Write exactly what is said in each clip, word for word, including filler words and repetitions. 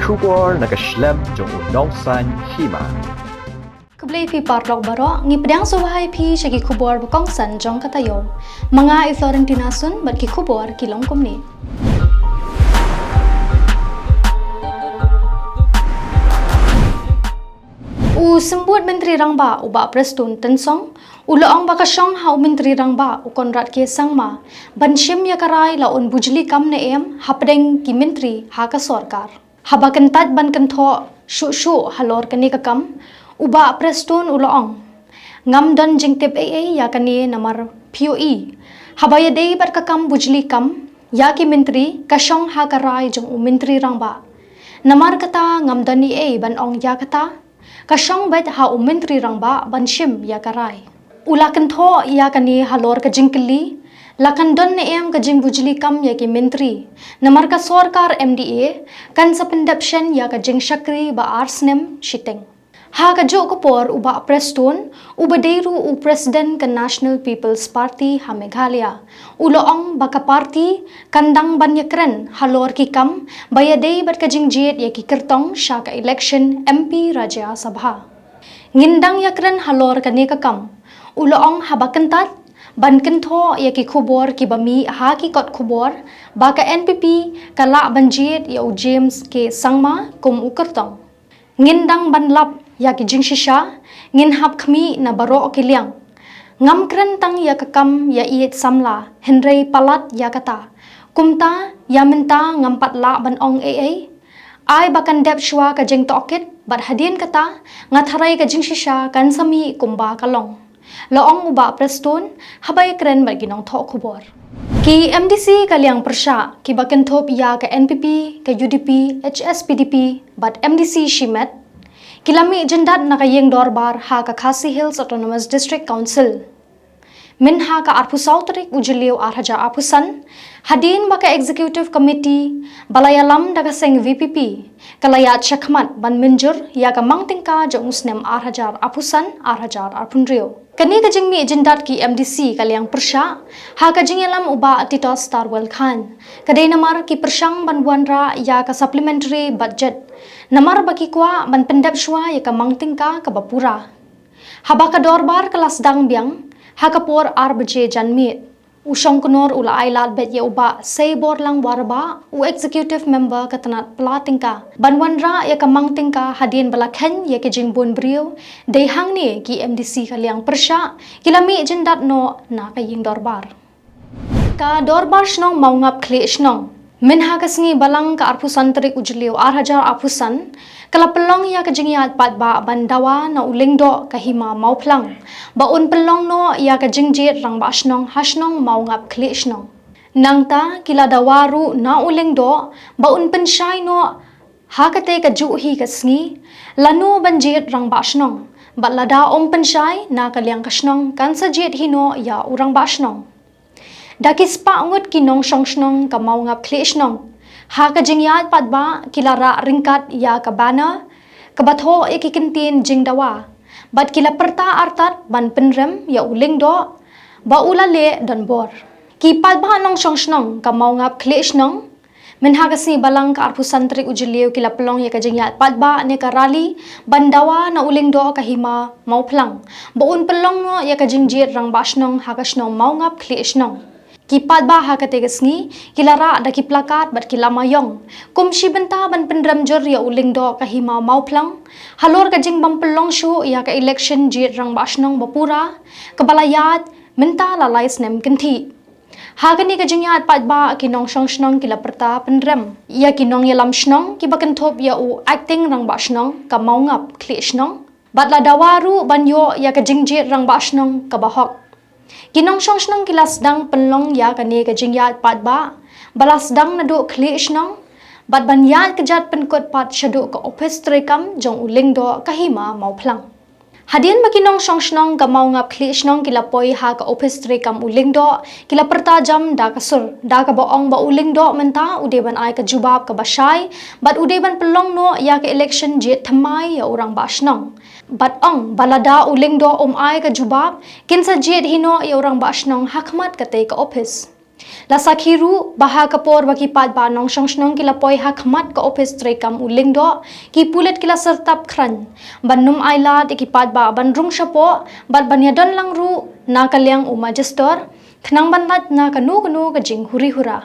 Khubor na ka shlem jong u nongsan hima. Khublei phi paralok baroh, ngi pdiang sngewbha ïa phi sha ki khubor ba kongsan jong ka taïew. Ma nga i Florentina Sun bad ki khubor ki long kumne. U Symbud Myntri Rangbah u Bah Prestone Tynsong u la ong ba ka shong ha u Myntri Rangbah u Conrad K Sangma ban shim ïa ka rai la un bujli kam ne em hapdeng ki myntri ha ka sorkar. Haba kyntait ban kynthoh shuh shuh halor kane ka kam, u Bah Prestone u la ong, ngam don jingtip ei ei ïa kane namar phi ïohi, haba ïadei bad ka kam bujli kam ïa ki myntri ka shong ha ka rai jong u Myntri Rangbah. Namar kata ngam don ei ei ban ong ïa kata. Ka shong beit ha u Myntri Rangbah ban shim ïa ka rai. U la kynthoh ïa kane halor ka jingkylli la kan don ne em ka jingbujli kam ïa ki myntri, namar ka sorkar M D A kan sa pyndep shen ïa ka jingshakri ba ar snem shiteng. Ha kajuh ka por u Bah Prestone uba dei ruh u President ka National People's Party ha Meghalaya u la ong ba ka party kan dang ban ïakren halor ki kam ba ïadei bad ka jingjied ïa ki kyrtong sha ka election M P Rajya Sabha. Ngin dang ïakren halor kane ka kam, u la ong haba kyntait ban kynthoh ïa ki khubor kiba mih ha ki kot khubor ba ka N P P ka lah ban jied ïa u James K Sangma kum u kyrtong. Ngin dang ban lap ïa ki jingshisha, ngin hap khmih na baroh ki liang. Ngam kren tang ïa ka kam ïaieit samla, hynrei palat ïa kata. Kumta ïa mynta ngam pat lah ban ong ei ei. Ai ba kan dep shuwa ka jingtohkit bad hadien kata nga tharai ka jingshisha kan sa mih kumba ka long. La ong u Bah Prestone haba ïakren bad ki nongthoh khubor. Ki M D C ka liang pyrshah kiba kynthup ïa ka N P P, ka U D P, H S P D P bad M D C shimet ki la mih jyndat na ka ïing dorbar ha ka Khasi Hills Autonomous District Council. Mynha ka arphew saw tarik u Jylliew ar hajar arphew san, hadien ba ka Executive Committee ba la ïalam da ka seng V P P ka la ïaid shakhmat ban mynjur ïa ka mang tyngka jong u snem ar hajar arphew san ar hajar arphew hynriew. Kane ka jingmih jyndat ki M D C ka liang pyrshah ha ka jingïalam u Bah Titosstarwell Chyne ka dei namar ki pyrshang ban wanrah ïa ka supplementary budget namar ba ki kwah ban pyndep shuwa ïa ka mang tyngka kaba pura. Haba ka dorbar ka la sdang biang ha ka por ar baje janmiet, u Shongknor u la ai lad beit ïa u Bah Seiborlang Warbah, u Executive Member ka tnat pla tyngka, ban wanrah ïa ka mang tyngka hadien ba la kheiñ ïa ki jingbun briew. Dei hangne ki M D C ka liang pyrshah ki la mih jyndat noh na ka ïing dorbar. Ka Dorbar Shnong Mawngap Khlieh Shnong. Mynha ka sngi Balang ka arphew san tarik u Jylliew ar hajar arphew san ka la pynlong ïa ka jingïaid paidbah ban dawa na u Lyngdoh ka Hima Mawphlang ba un pynlong noh ïa ka jingjied Rangbah Shnong ha shnong Mawngap Khlieh Shnong. Nangta ki la dawa ruh na u Lyngdoh ba un pynshai noh ha katei kajuh hi ka sngi lano ban jied Rangbah Shnong bad lada um pynshai na ka liang ka shnong kan sa jied hi noh ïa u Rangbah Shnong. Da ki spah ngut ki nongshong shnong ka Mawngap Khlieh Shnong ha ka jingïaid paidbah ki la rah ryngkat ïa ka banner kaba thoh ïa ki kyntien jingdawa bad ki la pyrta artat ban pynrem ïa u Lyngdoh ba u la leh donbor. Ki paidbah nongshong shnong ka Mawngap Khlieh Shnong mynha ka sngi Balang ka arphew san tarik u Jylliew ki la pynlong ïa ka jingïaid paidbah ne ka rally ban dawa na u Lyngdoh ka Hima Mawphlang ba un pynlong noh ïa ka jingjied Rangbah Shnong ha ka shnong Mawngap Khlieh Shnong. Ki paidbah ha katei ka sngi ki la rah da ki plakat bad ki lama ïong kum shi bynta ban pynrem jur ïa u Lyngdoh ka Hima Mawphlang halor ka jingbym pynlong shuh ïa ka election jied Rangbah Shnong ba pura kaba la ïaid mynta la lai snem kynthih. Ha kane ka jingïaid paidbah ki nongshong shnong ki la pyrta pynrem ïa ki nongïalam shnong kiba kynthup ïa u Acting Rangbah Shnong ka Mawngap Khlieh Shnong bad la dawa ruh ban ïoh ïa ka jingjied Rangbah Shnong kaba hok. Ki nongshong shnong ki la sdang pynlong ïa kane ka jingïaid paidbah ba la sdang naduh Khlieh Shnong bad ban ïaid kjat pynkut pat shaduh ka ophis treikam jong u Lyngdoh ka Hima Mawphlang. Hadien ba ki nongshong shnong ka Mawngap Khlieh Shnong ki la poi ha ka ophis treikam u Lyngdoh ki la pyrta jam da ka sur da kaba ong ba u Lyngdoh mynta u dei ban ai ka jubab kaba shai bad u dei ban pynlong noh ïa ka election jied thymmai ïa u Rangbah Shnong. Bad ong ba lada u Lyngdoh um ai ka jubab kin sa jied hi noh ïa u Rangbah Shnong ha khmat katei ka ophis. La sakhi ruh ba ha ka por ba ki paidbah nongshong shnong ki la poi ha khmat ka ophis treikam u Lyngdoh, ki pulit ki la syrtap khrain ban nym ailad ïa ki paidbah ban rung shapoh bad ban ïadon lang ruh na ka liang u Magister, khnang ban lait na kano kano ka jinghuri hura.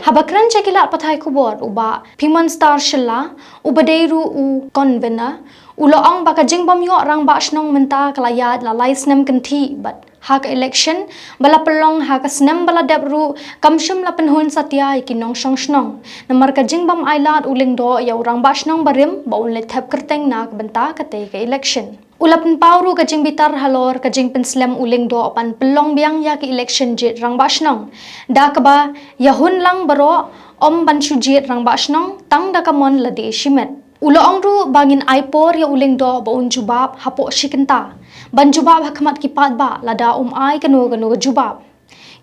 Haba kren sha ki lad pathai khubor u Bah Phimonster Shylla, uba dei ruh u convener, u la ong ba ka jingbym ïoh rangbah shnong mynta ka la ïaid la lai snem kynthih bad ha ka election ba la pynlong ha ka snem ba la dep ruh kam shym la pynhun satia ïa ki nongshong shnong. Namar ka jingbym ailad u Lyngdoh ïa u rangbah shnong barim ba un leit thep kyrteng na ka bynta katei ka election. U la pynpaw ruh ka jingbitar halor ka jingpynslem u Lyngdoh ban pynlong biang ïa ka election jied rangbah shnong, da kaba ïa hun lang baroh ym ban shu jied rangbah shnong tang da ka mon lade shimet. U la ong ruh ba ngin ai por ïa u Lyngdoh ba un jubab hapoh shi kynta ban jubab ha khmat ki paidbah lada um ai kano kano ka jubab.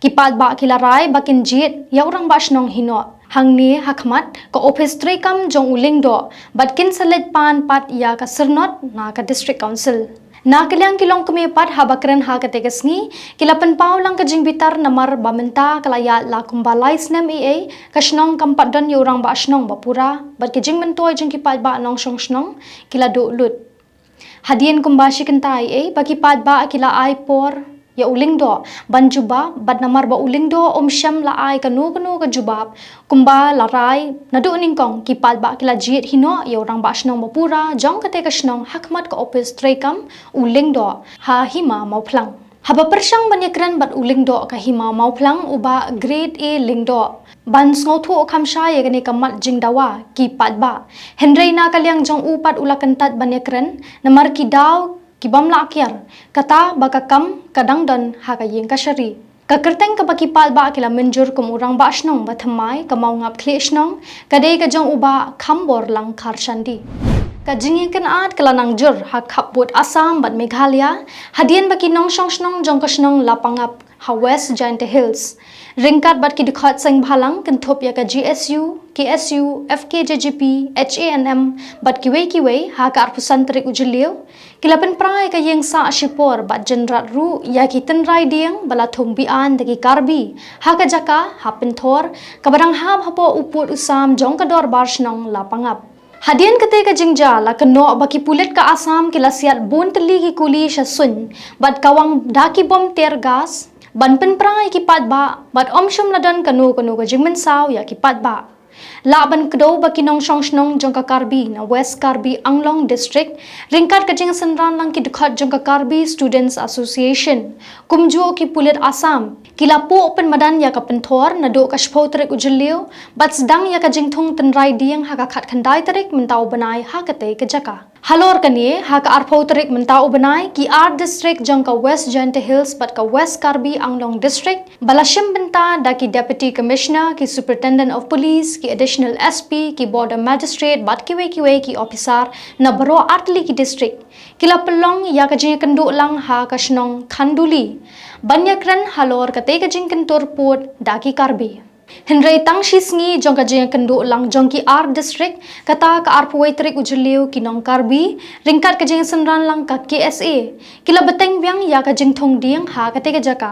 Ki paidbah ki la rai ba kin jied ïa u rangbah shnong hynnoh hangne ha khmat ka ophis treikam jong u Lyngdoh bad kin sa leit pan pat ïa ka syrnod na ka District Council. Na ka liang ki longkmie pat haba kren ha katei ka sngi ki la pynpaw lang ka jingbitar namar ba mynta ka la ïaid la kumba lai snem ei ei ka shnong kam pat don ïa u rangbah shnong ba pura bad ka jingmyntoi jong ki paidbah nongshong shnong ki la duh lut. Hadien kumba shi kynta ei ei ba ki paidbah ki la ai por ïa u Lyngdoh ban jubab bad namar ba u Lyngdoh um shym la ai kano kano ka jubab kumba la rai naduh nyngkong, ki paidbah ki la jied hynnoh ïa u rangbah shnong ba pura jong katei ka shnong ha khmat ka ophis treikam u Lyngdoh ha Hima Mawphlang. Haba pyrshang ban ïakren bad u Lyngdoh ka Hima Mawphlang u Bah Grade A Lyngdoh ban sngewthuh kham shai ïa kane ka mat jingdawa ki paidbah. Hynrei na ka liang jong u pat u la kyntait ban ïakren namar ki daw ki bym lah kiar, kata ba ka kam ka dang don ha ka ïing kashari. Ka kyrteng kaba ki paidbah ki la mynjur kum u rangbah shnong ba thymmai ka Mawngap Khlieh Shnong ka dei ka jong u Bah Khamborlang Kharshandi. Ka jingïakynad ka la nang jur ha khappud Assam bad Meghalaya hadien ba ki nongshong shnong jong ka shnong Lapangap ha West Jaintia Hills ryngkat bad ki dkhot seng bhalang kynthup ïa ka G S U, K S U, F K J G P, H A N M bad kiwei kiwei ha ka arphew san tarik u Jylliew ki la pynpra ïa ka ïing sah shipor bad jynrat ruh ïa ki tynrai dieng ba la thung biang da ki Karbi ha ka jaka ha Pynthor kaba dang hap hapoh u pud u sam jong ka dorbar shnong Lapangap. Hadien katei ka jingjia la kynnoh ba ki pulit ka Assam ki la siat bun tylli ki kuli sha suiñ bad kawang da ki bom tear gas ban pynpra ïa ki paidbah bad ym shym la don kano kano ka jingmynsaw ïa ki paidbah. Lah ban kdew ba ki nongshong shnong jong ka Karbi na West Karbi Anglong District ryngkat ka jingsynran lang ki dkhot jong ka Karbi Students Association kumjuh ki pulit Assam ki la puh pynmadan ïa ka Pynthor naduh ka shiphew tarik u Jylliew bad sdang ïa ka jingthung tynrai dieng ha ka khatkhyndai tarik mynta u bnai ha katei ka jaka. Halor kane ha ka arphew tarik mynta u bnai ki ar district jong ka West Jaintia Hills bad ka West Karbi Anglong District ba la shim bynta da ki Deputy Commissioner, ki Superintendent of Police, ki Additional S P, ki Border Magistrate bad kiwei kiwei ki officer na baroh artylli ki district ki la pynlong ïa ka jingïakynduh lang ha ka shnong Khanduli ban ïakren halor katei ka jingkyntur pud da ki Karbi. Hynrei tang shi sngi jong ka jingïakynduh lang jong ki ar district, kata ka arphew wei tarik u Jylliew, ki nong Karbi ryngkat ka jingsynran lang ka K S A ki la bteng biang ïa ka jingthung dieng ha katei ka jaka.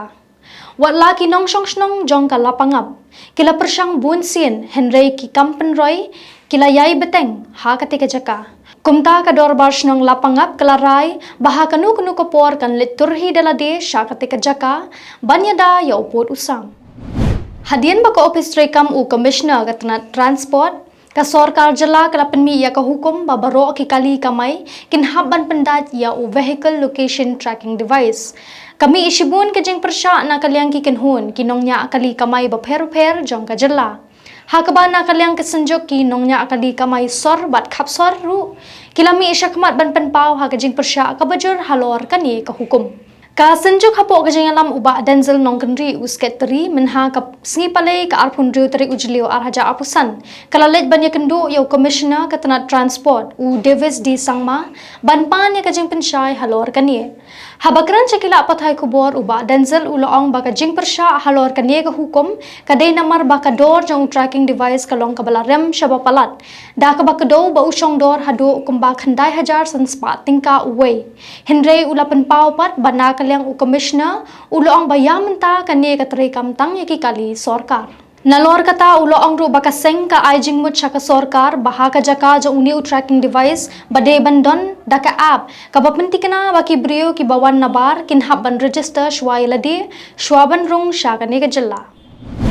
Wat la ki nongshong shnong jong ka Lapangap ki la pyrshang bun sien hynrei ki kam pynroi ki la ïai bteng ha katei ka jaka. Kumta ka dorbar shnong Lapangap ka la rai ba ha kano kano ka por kan leit turhi da lade sha katei ka jaka ban ïada ïa u pud u sam. Hadien ba ka ophis treikam u Commissioner ka tnat Transport ka sorkar jylla ka la pynmih ïa ka hukum ba baroh ki kali kamai kin hap ban pyndait ïa u Vehicle Location Tracking Device. Ka mih shibun ka jingpyrshah na ka liang ki kynhun ki nongñiah kali kamai bapher bapher jong ka jylla. Ha kaba na ka liang ka Synjuk ki nongñiah kali kamai sor bad khapsor ruh ki la mih shakhmat ban pynpaw ha ka jingpyrshah kaba jur halor kane ka hukum. Ka Synjuk hapoh ka jingïalam u Bah Denzil Nongkynrih, u Secretary, mynha ka sngi Palei ka arphew hynriew tarik u Jylliew ar hajar arphew san ka la leit ban ïakynduh ïa u Commissioner ka tnat Transport u Davis D Sangma ban pan ïa ka jingpynshai halor kane. Haba kren sha ki lad pathai khubor u Bah Denzil u la ong ba ka jingpyrshah halor kane ka hukum ka dei namar ba ka dor jong u tracking device ka long kaba la rem shaba palat da kaba kdew ba u shong dor haduh kumba khyndai hajar san spah tyngka uwei. Hynrei u la pynpaw pat ba na Ka liang u Commissioner u la ong ba ïa mynta kane ka treikam tang ïa ki kali sorkar. Nalor kata u la ong ruh ba ka seng ka ai jingmut sha ka sorkar ba ha ka jaka jong une u tracking device ba dei ban don da ka app kaba pynthikna ba ki briew kiba wan nabar kin hap ban register shuwa ïa lade shuwa ban rung sha kane ka jylla.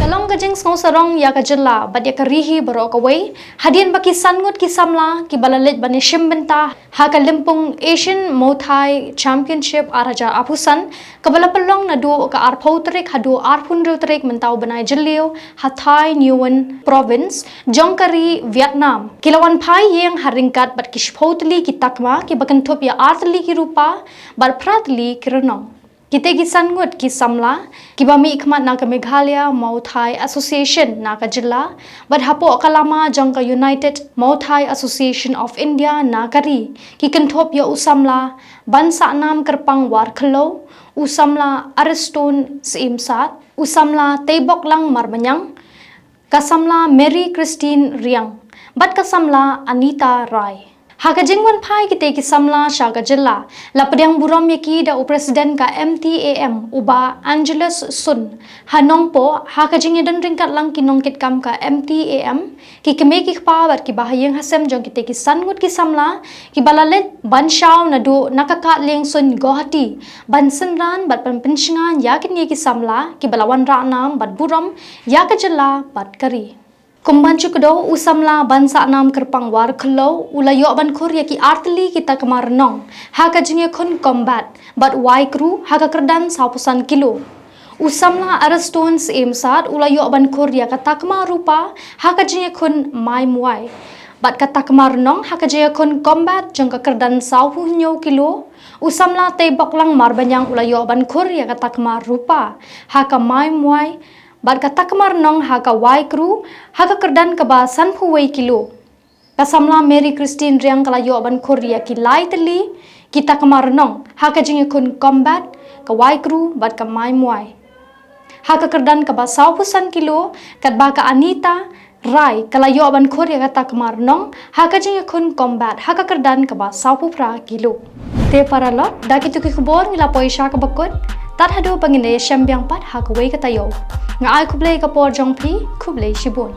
Ka long ka jingsngewsarong ïa ka jylla bad ïa ka ri hi baroh kawei hadien ba ki san ngut ki samla kiba la leit ban ïashim bynta ha ka lympung Asian Muay Thai Championship ar hajar arphew san kaba la pynlong naduh ka arphew tarik haduh arphew hynriew tarik mynta u bnai Jylliew ha Thai Nguyen Province jong ka ri Vietnam. Ki la wan phai ïeng ha ryngkat bad ki shiphew tylli ki takma kiba kynthup ïa ar tylli ki rupa bad phra tylli ki rnong. Kita ki san ngut ki samla kiba mihkhmat na ka Meghalaya Muay Thai Association na ka jylla bad hapoh ka lama jong ka United Muay Thai Association of India na ka ri ki kynthup ïa u samla Bansahnam Kyrpang Warkhliew, u samla Ariston Syiem Sad, u samla Teiboklang Marbaniang, ka samla Mary Christine Riang bad ka samla Anita Rai. Ha ka jingwan phai kita ki samla sha ka jylla la pdiang burom ïa ki da u President ka M T A M u Bah Angelus Sun ha Nongpoh ha ka jingïadon ryngkat lang ki nongkitkam ka M T A M, ki kmie ki kpa bad kiba ha ïing ha sem jong kita ki san ngut ki samla kiba la leit ban shaw naduh na ka Kad Liengseuñ Guwahati ban synran bad ban pynshngaiñ ïa kine ki samla kiba la wanrah nam bad burom ïa ka jylla bad ka ri. Kum ban shu kdew, u samla Bansahnam Kyrpang Warkhliew u la ïoh ban khur ïa ki ar tylli ki takma rnong ha ka jingïakhun combat bad wai kru ha ka kyrdan sawphew san kilo. U samla Ariston Syiem Sad u la ïoh ban khur ïa ka takma rupa ha ka jingïakhun Muay Muay bad ka takma rnong ha ka jingïakhun combat jong ka kyrdan sawphew hynñiew kilo. U samla Teiboklang Marbaniang u la ïoh ban khur ïa ka takma rupa ha ka Muay Muay bad ka takma rnong ha ka wai kru ha ka kyrdan kaba sanphew wei kilo. Ka samla Mary Christine Riang ka la ïoh ban khur ïa ki lai tylli ki takma rnong ha ka jingïakhun combat, ka wai kru bad ka Muay Muay. Ha ka kyrdan kaba sawphew san kilo, katba ka Anita Rai ka la ïoh ban khur ïa ka takma rnong ha ka jingïakhun combat ha ka kyrdan kaba sawphew phra kilo. Te paralok, da kitu ki khubor ngi la poi sha kaba kut. Tad haduh ba ngin ïashem biang pat ha kawei ka taïew, nga ai khublei ka por jong phi, khublei shibun.